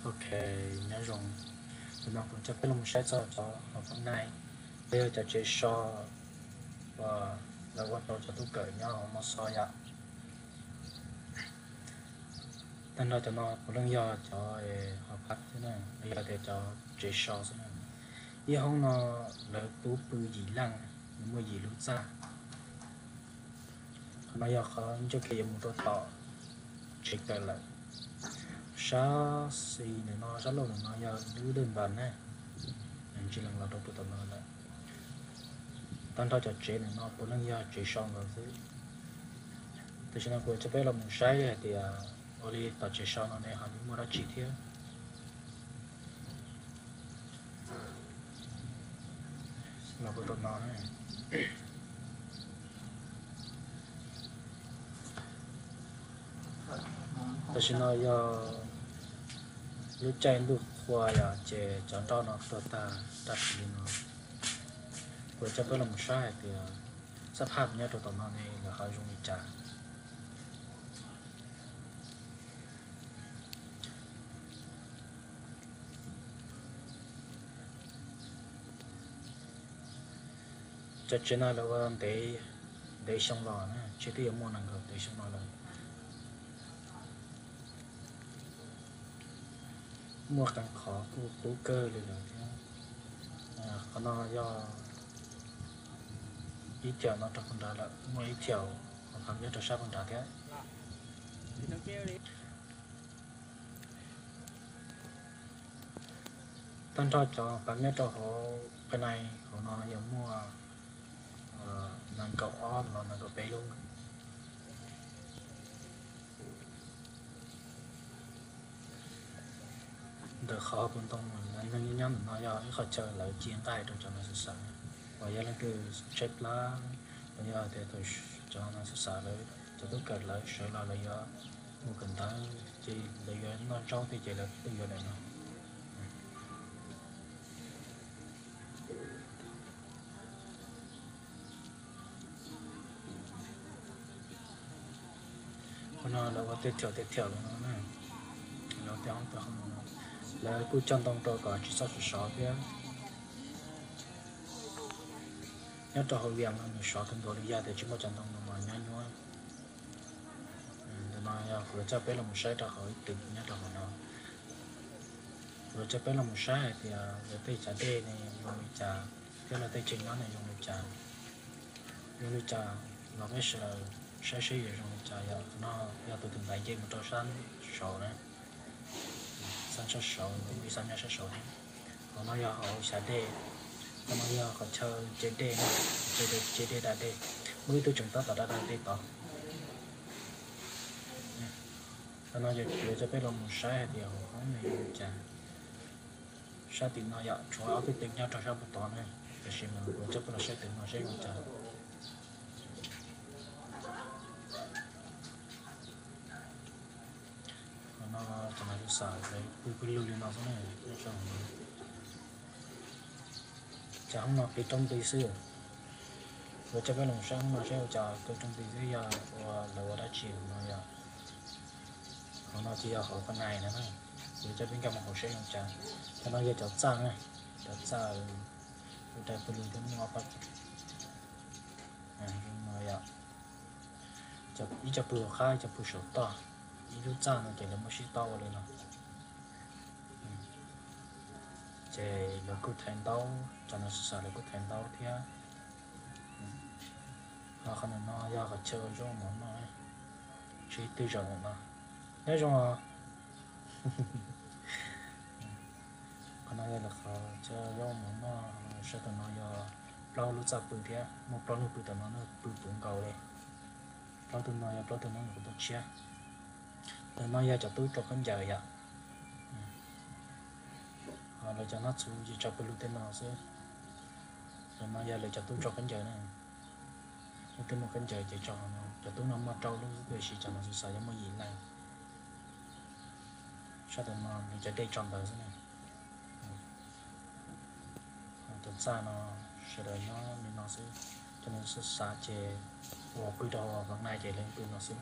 Ok, nyob zoo. Ntawm no kuv coj peb los mus saib txog cov hauv Fortnite, los yog cov tsev so uas lawv ua rau cov tub kawm nyob hauv Mos Xos yom. Tag nrho cov no puav leej yog cov hauv pav thiab na, los yog tias cov tsev so xwb na. Ib hoob no lawv pub pw yim leej, nws muaj yim lub txaj. Qhov no yog qhov ncauj ke yuav mus rau tom tsev kawm lawm. Sab xis ntawm no, sab laug ntawm no yog lub dej npas na, ntsis lees los rau puag tom no lawm. Tag nrho cov tsev ntawm no puav leej yog tsev so nkaus xwb. Tam sim no kuv coj peb los mus saib hais tias ua li tom tsev so no ne ho muaj dab tsi thiab. Los puag tom no. Tam sim no yog lub caij ntuj qhua yom, ces cov nroj no tuag tag raj ris li no. Kuv coj peb los mus saib hais tias xab phaj nyob rau tom no ne lawv ho zoo li cas. Cov tsev no lawv ua ntev, ntev xyoo los na, tsev twb yuav muaj nees nkaum tawm xyoo no lawm. Muaj qee qhov kuj qub kawg li lawm thiab. Qhov no yog ib thiam no rau puag nrad lawm, muaj ib thiam hauv pav nyob rau sab puag nrad thiab. Tag nrho cov pav nyob rau hauv Fortnite hauv no yog muaj nees nkaum ob los nees nkaum peb lub. Ntawm qhov puag ntoo neeg nyob ntawm no yog ib qhov chaw lawv cia nqaij rau cov neeg xav xav, uas yog leej twg tshaib plab, los yog tias thaum cov neeg xav xav lawv cov tub kawm lawv sawv los lawv yuav mus kawm ntawv ces lawv yuav noj zaub thiab ces lawv tuaj yuav ntawm no. Qhov no lawv ua tej thiam tej thiam los no na, lawv tej hoob tej hoob no, lawv kuj cog ntoo rau kom tsis txhob sov sov thiab. Nyob rau hauv Vias no nws sov kawg nkaus li, yog tias tsis muaj cov ntoo no mas nyuab nyuab. Ntawm no yog kuv coj peb los mus saib rau hauv ib tw nyob rau hauv no. Kuv coj peb los mus saib hais tias lawv tej chav dej ne zoo li cas thiab lawv tej tsev nyob ne zoo li cas. Zoo li cas los peb sawv daws saib seb yuav zoo li cas. Yog no yog tus twg ntais nce mus rau sab saud na, sab sab saud, ib sab nyob sab saud thiab. Qhov no yog hauv xyav dej, qhov no yog qhov chaw ce dej na, ce dej da dej, muaj ib tug tseem tab tom da da dej tod. Qhov no yog kuv coj peb los mus saib hais tias hauv hoob no zoo li cas. Sab tim no yom, tshuav ob peb tw nyob rau sab puag tod na, tiam sis mas kuv coj peb los saib tw no saib zoo li cas. Qhov no cov neeg xav xav lawv pw pw lug li no xwb na, nyob rau hauv no. Cov hoob no qhib roob nti xwb. Kuv coj peb los saib hoob no saib ua cas qhib roob nti xwb, yog ua lawv ua dab tsi hauv no yom. Hauv no ces yog hauv Fortnite no na. Kuv coj peb nkag mus hauv saib zoo cas. Cov no yog cov txaj na, cov txaj ua dai pw lug thiab muaj ob pab. Ib co pw hauv qab, ib co pw saum toj. Ib lub txaj no ces lawv muab sib tau ua li no. Ces lawv kuj thaiv ntaub, cov neeg xav xav lawv kuj thaiv ntaub thiab. Ho qhov ntawm no yog qhov chaw ua zaub mov noj, tsis twg zaum ntawm no. Nyob zoo os. Qhov no yog lawv qhov chaw ua zaub mov noj, sab tom no yog plaub lub txaj pw thiab, muaj plaub leeg pw tom no, pw puv nkaus li. Plaub tug no yog plaub tug nyob ntawm kuv toj tshiab. Ntawm no yog cov tub rau khaub ncaws yom. Ho lawv cov noj txhuv ces tso pw lug tej no xwb. Ntawm no yog lawv cov tub rau khaub ncaws na. Leej twg muaj khaub ncaws ces tso no. Cov tub no muaj rau lub xwb tiam sis cov no xav xav yuav muaj yim leej. Sab tom no nws cov dej tso ntawd xwb na. Cov txaj no sawv daws nyob li no xwb. Cov neeg xav xav ces uas pw rau hauv Fortnite ces lawv pw no xwb.